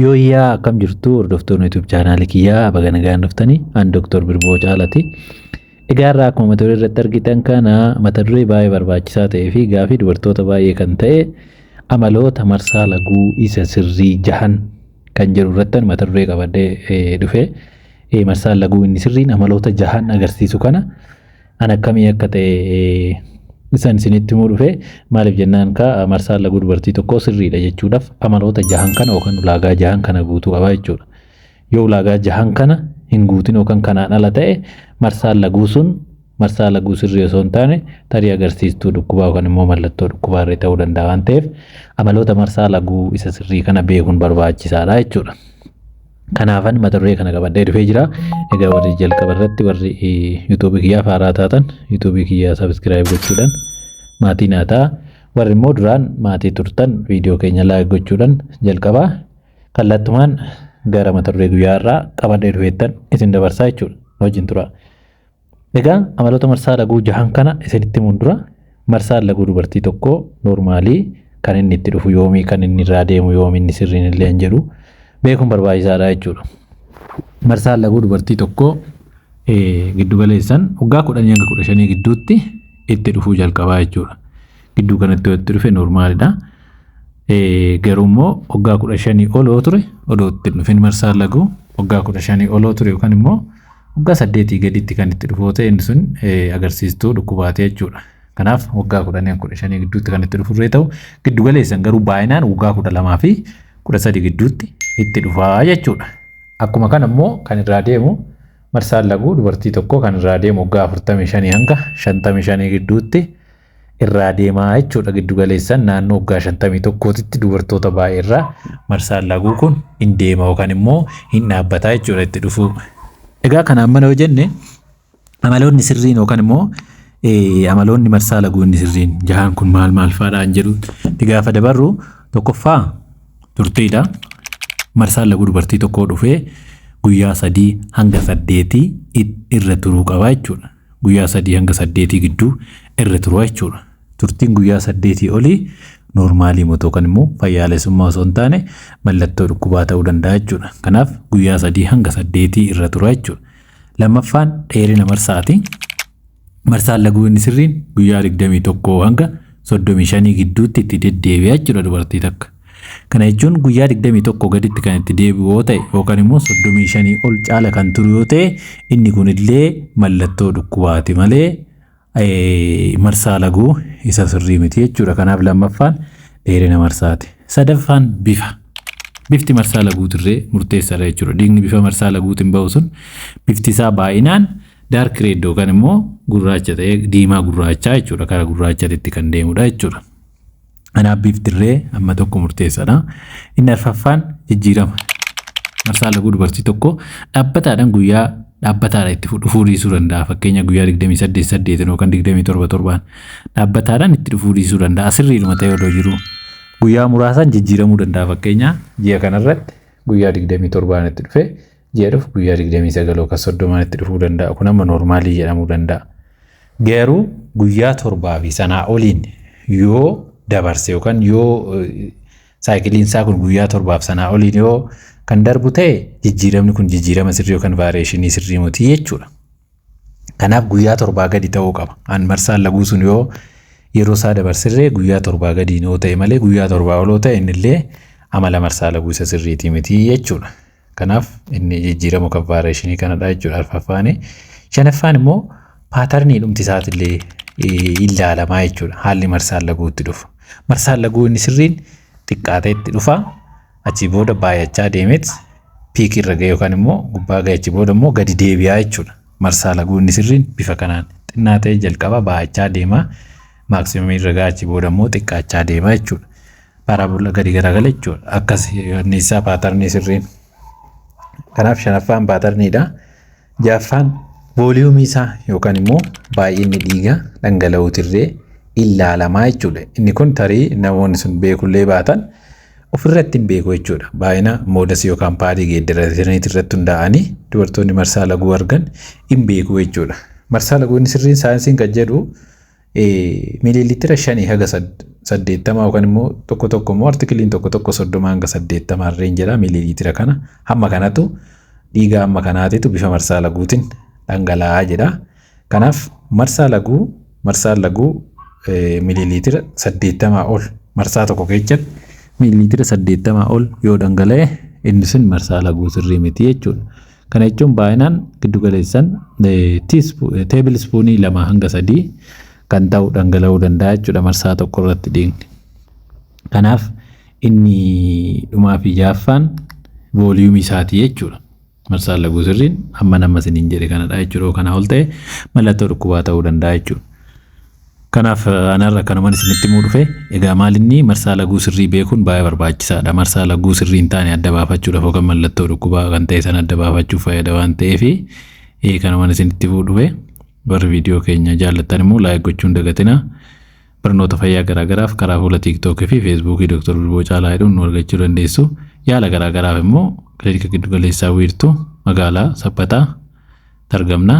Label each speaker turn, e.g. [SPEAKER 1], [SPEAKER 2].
[SPEAKER 1] Yooyyaa, akkam jirtu hordoftoonni YouTube chaanaalii kiyyaa? Baga nagaan dhuftanii. An Dr. Birboo Caalati. Egaa irraa akkuma mata duree irratti argitan kana, mata duree baay'ee barbaachisaa ta'ee fi gaafii dubartoota baay'ee kan ta'e, amaloota marsaa laguu isa sirrii jahan kan jedhu irratti mata duree qabadhee dhufe. Marsaan laguu inni sirriin amaloota jahan agarsiisu kana an akkamii akka ta'e isan isinitti himuu dhufe. Maaliif jennaan, ka marsaan laguu dubartii tokkoo sirriidha jechuudhaaf amaloota jahan kana yookaan ulaagaa jahan kana guutuu qaba jechuudha. Yoo ulaagaa jahan kana hin guutin yookaan kanaan ala ta'e, marsaan laguu sun marsaa laguu sirrii osoo hin taane tarii agarsiistuu dhukkubaa yookaan immoo mallattoo dhukkubaa irra ta'uu danda'a waan ta'eef, amaloota marsaa laguu isa sirrii kana beekuun barbaachisaadha jechuudha. Kanaafan mata duree kana qabadhee dhufee jira. Egaa warri jalqaba irratti warri yuutuubii kiyyaaf haaraa taatan, yuutuubii kiyyaa subscribe gochuudhaan maatii naa ta'a. Warri immoo duraan maatii turtan, viidiyoo keenya like gochuudhaan jalqabaa. Kallattumaan gara mata duree guyyaa irraa qabadhee dhufeettan isin dabarsaa jechuudha. Wajjin tura. Egaa amaloota marsaa laguu jahan kana isinitti himuun dura, marsaan laguu dubartii tokkoo normaalii kan inni itti dhufu yoomii, kan inni irraa deemu yoomii, inni sirriin illee hin jedhu beekuun barbaachisaadha jechuudha. Marsaan laguu dubartii tokkoo giddu galeessan waggaa 10 hanga 15 gidduutti itti dhufuu jalqabaa jechuudha. Gidduu kanatti yoo itti dhufe normaalidha. Garuu immoo waggaa 15 oloo ture odoo itti hin dhufin, marsaan laguu waggaa 15 oloo ture yookaan immoo waggaa 8 gaditti kan itti dhufu ta'e, inni sun agarsiistuu dhukkubaati jechuudha. Kanaaf waggaa 10 15 gidduutti kan itti dhufurree ta'u, giddu galeessan garuu baay'inaan waggaa 12 fi 13 gidduutti itti dhufaa jechuudha. Akkuma kana immoo kan irraa deemu, marsaan laguu dubartii tokkoo kan irraa deemu waggaa 45 hanga 55 gidduutti irraa deemaa jechuudha. Giddu galeessan naannoo waggaa 51tti dubartoota baay'ee irraa marsaan laguu kun hin deema yookaan immoo hin dhaabbataa jechuudha itti dhufuu. Egaa kanaan mana yoo jenne, amaloonni sirriin yookaan immoo amaloonni marsaa laguu inni sirriin jahaan kun maal maal fa'aadhaan jedhu itti gaafa dabarru, tokkoffaa turtiidha. Marsaan laguu dubartii tokkoo dhufee guyyaa 3 hanga 8 irra turuu qaba jechuudha. Guyyaa 3 hanga 8 gidduu irra turuu jechuudha. Turtiin guyyaa 8 olii noormaalii miti yookaan immoo fayyaalessummaa osoo hin taane mallattoo dhukkubaa ta'uu danda'a jechuudha. Kanaaf guyyaa 3 hanga 8 irra tura jechuudha. Lammaffaan dheerina marsaati. Marsaan laguu inni sirriin guyyaa 21 hanga 35 gidduutti itti deddeebi'a jechuudha dubartii takka. Kana jechuun guyyaa 21 gaditti kan itti deebi'u yoo ta'e yookaan immoo 35 ol caala kan turu yoo ta'e, inni kunillee mallattoo dhukkubaati malee marsaa laguu isa sirrii miti jechuudha. Kanaaf lammaffaan dheerina marsaati. Sadaffaan bifa. Bifti marsaa laguutirree murteessaadha jechuudha. Dhiigni bifa marsaa laguutiin bahu sun bifti isaa baay'inaan dark red yookaan immoo gurraacha ta'ee, diimaa gurraachaa jechuudha. Kara gurraachaatti kan deemudha jechuudha. Kanaaf biftirree amma tokko murteessaadha. Inni arfaffaan jijjiirama. Marsaa laguu dubartii tokko dhaabbataadhaan guyyaa dhaabbataadha itti dhufuu dhiisuu danda'a. Fakkeenya guyyaa 28 8 yookaan 27 7 dhaabbataadhaan itti dhufuu dhiisuu danda'a. Sirriidhuma ta'ee odoo jiru. Guyyaa muraasaan jijjiiramuu danda'a. Fakkeenya ji'a kanarratti guyyaa 27 itti dhufe, ji'a dhufu guyyaa 29 yookaan 30 itti dhufuu danda'a. Kun amma noormaalii jedhamuu danda'a. Garuu guyyaa 7 fi sanaa oliin yoo dabarse yookaan yoo saayikiliin isaa kun guyyaa 7f sanaa oliin yoo kan darbu ta'e, jijjiiramni kun jijjiirama sirrii yookaan variationii sirrii miti jechuudha. Kanaaf guyyaa 7 gadi ta'uu qaba. An marsaan laguu sun yoo yeroo isaa dabarsirree guyyaa 7 gadiin yoo ta'e malee, guyyaa 7 ol yoo ta'e, innillee amala marsaa laguu isa sirriitii miti jechuudha. Kanaaf inni jijjiirama kan variationii kanadha jechuudha arfaffaani. Shanaffaan immoo paatarnii dhumti isaatillee ilaalamaa jechuudha. Haalli marsaan laguu itti dhufu. Marsaan laguu inni sirriin xiqqaatee itti dhufa. Achii booda baay'achaa deemeet peak irra ga'e yookaan immoo gubbaa ga'e, achii booda immoo gadi deebi'aa jechuudha. Marsaa laguu inni sirriin bifa kanaan xinnaa ta'e jalqaba baay'achaa deema. Maximumii irra ga'a, achii booda immoo xiqqaachaa deema jechuudha. Parabola gadi garagala jechuudha. Akkas inni isaa paatarnii sirriin. Kanaaf shanaffaan paatarniidha. Ja'affaan vooliyuumii isaa yookaan immoo baay'inni dhiiga dhangala'uutirree ilaalamaa jechuudha. Inni kun tarii namoonni sun beekullee baatan ofirratti hin beeku jechuudha. Baay'ina moodasii yookaan paadii geeddarataniit irratti hundaa'anii dubartoonni marsaa laguu argan hin beeku jechuudha. Marsaa laguu inni sirriin saayinsiin kan jedhu Miiliiliitira 5 haga 80 yookaan immoo tokko tokko immoo artikiliin tokko tokko 30 hanga 80 irreen jedha. Miiliiliitira kana hamma kanatu, dhiiga hamma kanaatitu bifa marsaa laguutiin dhangala'aa jedha. Kanaaf marsaan laguu miiliiliitira 80 ol, marsaa tokko keessatti miiliiliitira 80 ol yoo dhangala'e, inni sun marsaa laguu sirrii miti jechuudha. Kana jechuun baay'inaan giddu galeessan table spoonii 2 hanga 3 kan ta'u dhangala'uu danda'a jechuudha marsaa tokko irratti dhiigni. Kanaaf inni dhumaa fi jaaffaan volumeii isaatii jechuudha. Marsaan laguu sirriin hamma nama isiniin jedhe kanadha jechuudha. Kanaa ol ta'e mallattoo dhukkubaa ta'uu danda'a jechuudha. Kanaaf anarra kanumaan isinitti himuu dhufe. Egaa maalinni marsaa laguu sirrii beekuun baay'ee barbaachisaadha. Marsaa laguu sirrii hin taane adda baafachuudhaaf yookaan mallattoo dhukkubaa kan ta'e sana adda baafachuuf fayyada waan ta'eef kanumaan isinitti himuu dhufe. Warri viidiyoo keenya jaallattan immoo like gochuun dagatina. Barnoota fayyaa garaagaraaf karaa fuula TikTokii fi Facebookii Dr. Bilboo Caalaa jedhuun nu argachuu dandeessu. Yaala garaagaraaf immoo kilinika giddu galeessaa Wiirtuu magaalaa Sabbataa argamna.